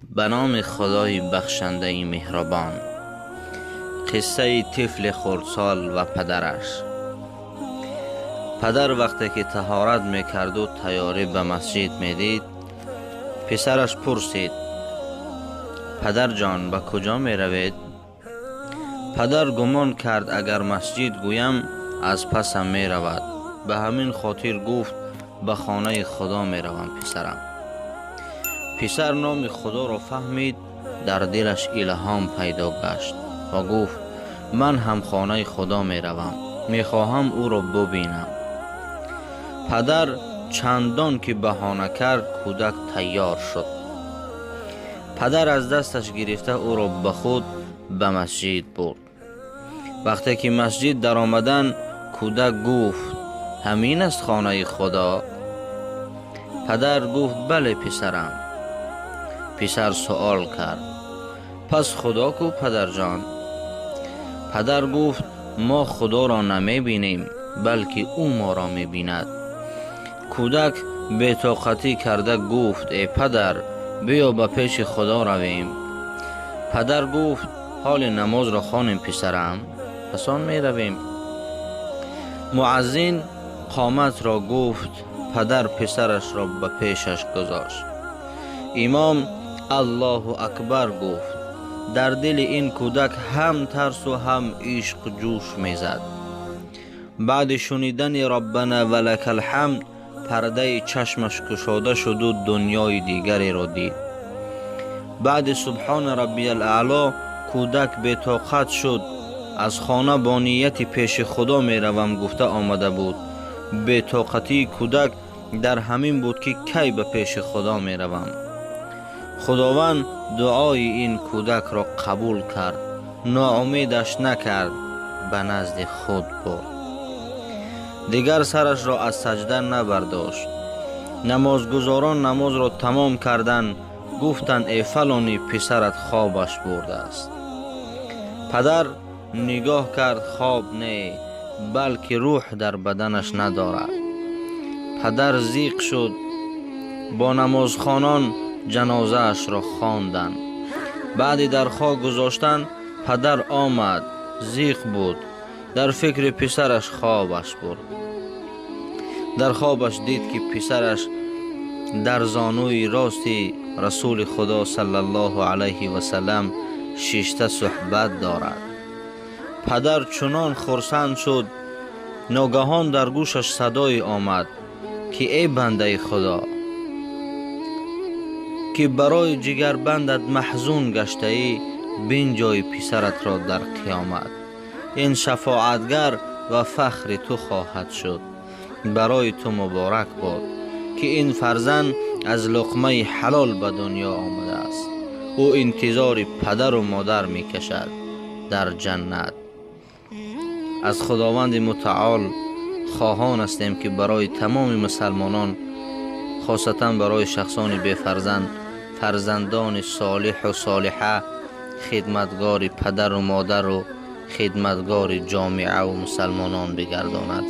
Ба номи Худои бахшандаи меҳрубон. Қиссаи тифли хурдсол ва падараш. Падар вақте ки таҳорат мекарду тайёрӣ ба масҷид медид, писараш пурсид: падарҷон, ба куҷо меравед? Падар гумон кард, агар масҷид гӯям, аз пасам меравад. Ба ҳамин хотир гуфт: ба хонаи Худо меравам, писарам. Писар номи Худоро фаҳмид, дар дилаш илҳом пайдо гашт ва гуфт: ман ҳам хонаи Худо меравам, мехоҳам ӯро бубинам. Падар чандон ки баҳона кард, кӯдак тайёр шуд. Падар аз дасташ гирифта ӯро ба худ ба масҷид бурд. Вақте ки масҷид даромадан, кӯдак гуфт: ҳамин аст хонаи Худо? Падар гуфт: бале, писарам. Писар суол кард: пас Худо ку, падарҷон? Падар гуфт: мо Худоро намебинем, балки ӯ моро мебинад. Кӯдак бетоқатӣ карда гуфт: э падар, биё ба пеши Худо равем. Падар гуфт: ҳоли намозро хонем, писарам, пас он меравем. Муаззин қоматро гуфт, падар писарашро ба пешаш гузошт. Имом Аллоҳу акбар гуфт. Дар дили ин кӯдак ҳам тарсу ҳам ишқ ҷӯш мезад. Баъди шунидани Роббана ва лакал ҳамд, пардаи чашмаш кушода шуду дунёи дигареро дид. Баъди Субҳона Раббиял аъло кӯдак бетоқат шуд. Аз хона бо нияти пеши Худо меравам гуфта омада буд. Бетоқатии кӯдак дар ҳамин буд, ки кай ба пеши Худо меравам. Худованд дуои ин кӯдакро қабул кард, ноумедаш накард, ба назди худ бурд. Дигар сарашро аз саҷда набардошт. Намозгузорон намозро тамом карданд, гуфтанд: э фалони, писарат хобаш бурдааст. Падар нигоҳ кард, хоб не, балки рӯҳ дар баданаш надорад. Падар зиқ шуд. Бо намозхонон ҷанозаашро хонданд. Баъди дар хок гузоштан, падар омад, зиқ буд. Дар фикри писараш хобаш бурд. Дар хобаш дид, ки писараш дар зонуи рости Расули Худо саллаллоҳу алайҳи васаллам шишта суҳбат дорад. Падар чунон хурсанд шуд, ногаҳон дар гӯшаш садое омад, ки эй бандаи Худо, ки барои ҷигарбандат маҳзун гаштаӣ, бинҷои писаратро дар қиёмат. Ин шафоатгар ва фахри ту хоҳад шуд. Барои ту муборак бод, ки ин фарзанд аз луқмаи ҳалол ба дунё омадааст. Ӯ интизори падару модар мекашад дар ҷаннат. Аз Худованди мутаол хоҳон ҳастем, ки барои тамоми мусалмонон, хосатан барои шахсони бефарзанд, фарзандони солиҳу солиҳа, хидматгори падару модару хидматгори ҷомеаву мусалмонон бигардонад.